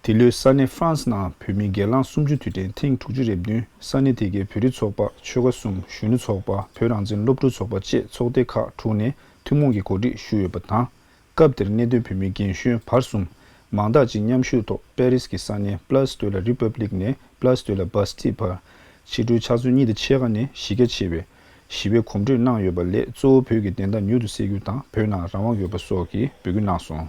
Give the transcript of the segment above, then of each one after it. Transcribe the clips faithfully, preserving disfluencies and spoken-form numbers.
འདི་ལོའི་ས་གནས་ཧྥ་རན་སི་ནང་བོད་མིའི་སྒེར་ལངས་གསུམ་བཅུ་དུས་དྲན་ཐེངས་དྲུག་ཅུ་རེ་བདུན། ས་གནས་དེ་གའི་བོད་རིགས་ཚོགས་པ། ཆོལ་ཁ་གསུམ། གཞོན་ནུ་ཚོགས་པ། བོད་རང་བཙན་སློབ་ཕྲུག་ཚོགས་པ་བཅས་ཚོགས་སྡེ་ཁག་དྲུག་ནས་ཐུན་མོང་གི་གོ་སྒྲིག་ཞུས་ཡོད་པ་དང་། སྐབས་དེར་གནད་དོན་བོད་མིའི་རྒན་གཞོན་བར་གསུམ་མང་དག་ཅིག་མཉམ་ཞུགས་ཐོག་པེ་རིས་ཀྱི་ས་གནས་Place de la République ནས་Place de la Bastille བར་ཕྱི་དྲོའི་ཆུ་ཚོད་གཉིས་དང་ཕྱེད་ཀ་ནས་གཞིས་ཀ་ཕྱེས་པའི་ཞི་བའི་གོམ་བགྲོད་གནང་ཡོད་པ་ལས། གཙོ་བོ་བོད་ཀྱི་བདེན་མཐའ་མྱུར་དུ་གསལ་རྒྱུ་དང་། བོད་ནང་རང་དབང་དགོས་པ་སོགས་ཀྱི་འབོད་སྐུལ་གནང་སོང་།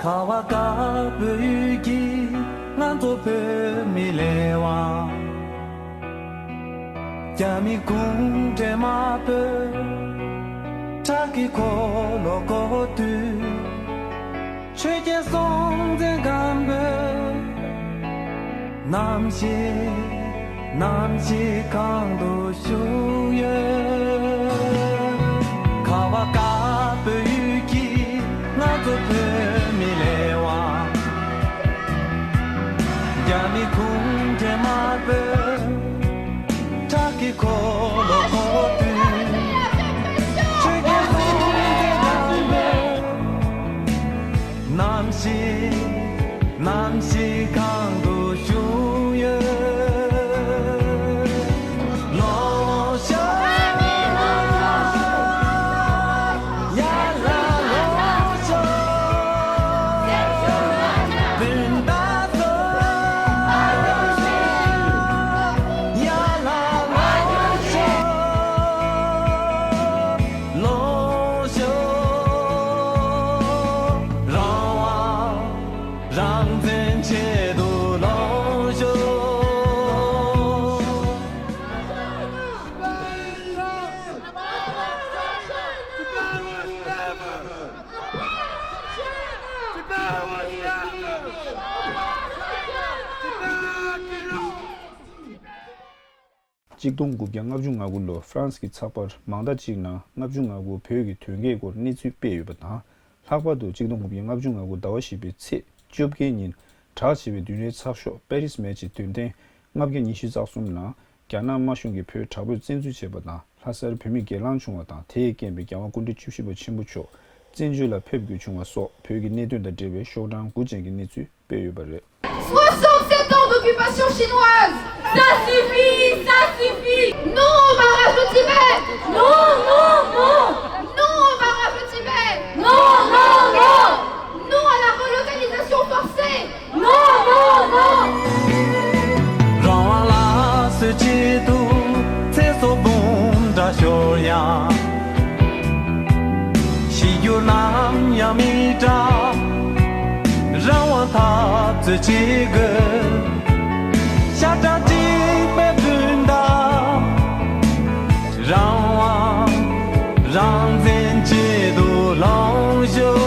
ཁ་བ་དཀར་པོའི་ཡུལ་གྱི་ང་ཚོ་བོད་མི་ལས་དབང་། རྒྱ་མི་གུང་ཁྲན་དམར་པོས་ཁྲག་གི་འཁོར་ལོ་བསྐོར་དུས། ཆོས་རྒྱལ་སྲོང་བཙན་སྒམ་པོས་ནམ་ཞིག་ནམ་ཞིག་གང་དུ་བཞུགས་ཡོད། ཁ་བ་དཀར་པོའི་ཡུལ་གྱི་ང་ཚོ་བོད་མི་ལས་དབང་། རྒྱ་མི་གུང་ཁྲན་དམར་པོས་ཁྲག་གི་འཁོར་ལོ་བསྐོར་དུས། ཆོས་རྒྱལ་སྲོང་བཙན་སྒམ་པོས་ནམ་ཞིག་ནམ་ཞིག་གང་དུ་བཞུགས་ཡོད། ལོངས་ཤོག་ཡར་ལ་ལོངས་ཤོག་སྤུན་ཟླ་ཚོ། ཡར་ལ་ལོངས་ཤོག་ལོངས་ཤོག་རང་དབང་རང་བཙན་ཆེད་དུ་ལོངས་ཤོག་གཅིག་སྟོང་དགུ་བརྒྱ་ལྔ་བཅུ་ང་དགུ་ལོ་ཧྥ་རན་སི་གི་ཚགས་པར་མང་དག་ཅིག་ནང་ལྔ་བཅུ་ང་དགུ་བོད་ཀྱི་དོན་རྐྱེན་སྐོར་གནས་ཚུལ་སྤེལ་ཡོད་པ་དང་། ལྷག་པར་དུ་གཅིག་སྟོང་དགུ་བརྒྱ་ལྔ་བཅུ་ང་དགུ་ཟླ་བ་བཞི་པའི་ཚེས་བཅོ་བརྒྱད་ཉིན་གྲགས་ཆེ་བའི་བདུན་རེའི་ཚགས་ཤོག་པེ་རིས་མེ་ཆི་དོན་ལྡན་ལྔ་བརྒྱ་ཉི་ཤུ་རྩ་གསུམ་ནང་རྒྱ་ནག་དམར་གཞུང་གིས་བོད་དྲག་པོས་བཙན་འཛུལ་བྱས་པ་དང་། ལྷ་སར་བོད་མི་སྒེར་ལངས་བྱུང་བ་དང་། དེས་རྐྱེན་པས་རྒྱལ་དབང་སྐུ་ཕྲེང་བཅུ་བཞི་པ་ཆེན་པོ་མཆོག་བཙན་བྱོལ་ལ་ཕེབས་དགོས་བྱུང་བ་སོགས་བོད་ཀྱི་གནད་དོན་དང་འབྲེལ་བའི་ཤོག་གྲངས་དགུ་ཅན་གྱི་གནས་ཚུལ་སྤེལ་ཡོད་པ་རེད། Soixante-sept ans d'occupation chinoise. Ça suffit, ça suffit. Non au barrage de Tibet. Non, non, non. Non au barrage de Tibet. Non, non, non. Non à la relocalisation forcée. Non, non, non. རང་དབང་ལ་སོད་ཆེད་དུ་ཚེ་སྲོག་འབུམ་ཕྲག་ཤོར་ཡང་། ཤི་རྒྱུ་ནམ་ཡང་མི་སྐྲག་རང་དབང་འཐབ་རྩོད་བྱེད་དགོས། ཤ་ཁྲག་གཅིག་པའི་སྤུན་ཟླ། རང་དབང་རང་བཙན་ཆེད་དུ་ལོངས་ཤོག་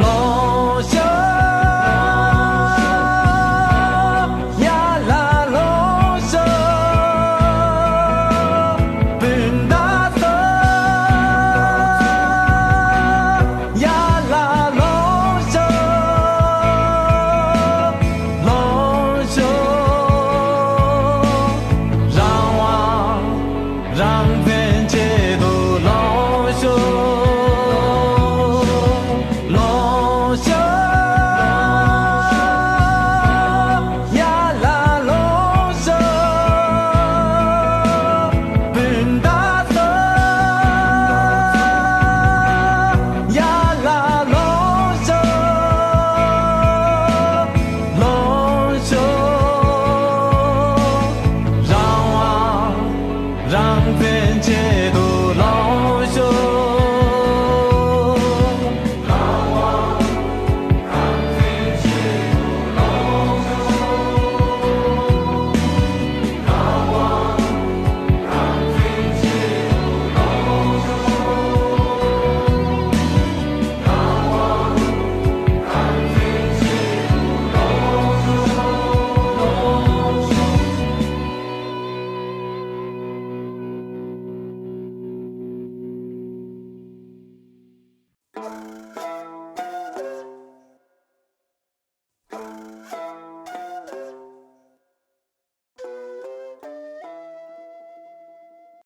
ལོངས་ཤོག་ཡར་ལ་ལོངས་ཤོག་སྤུན་ཟླ་ཚོ། ཡར་ལ་ལོངས་ཤོག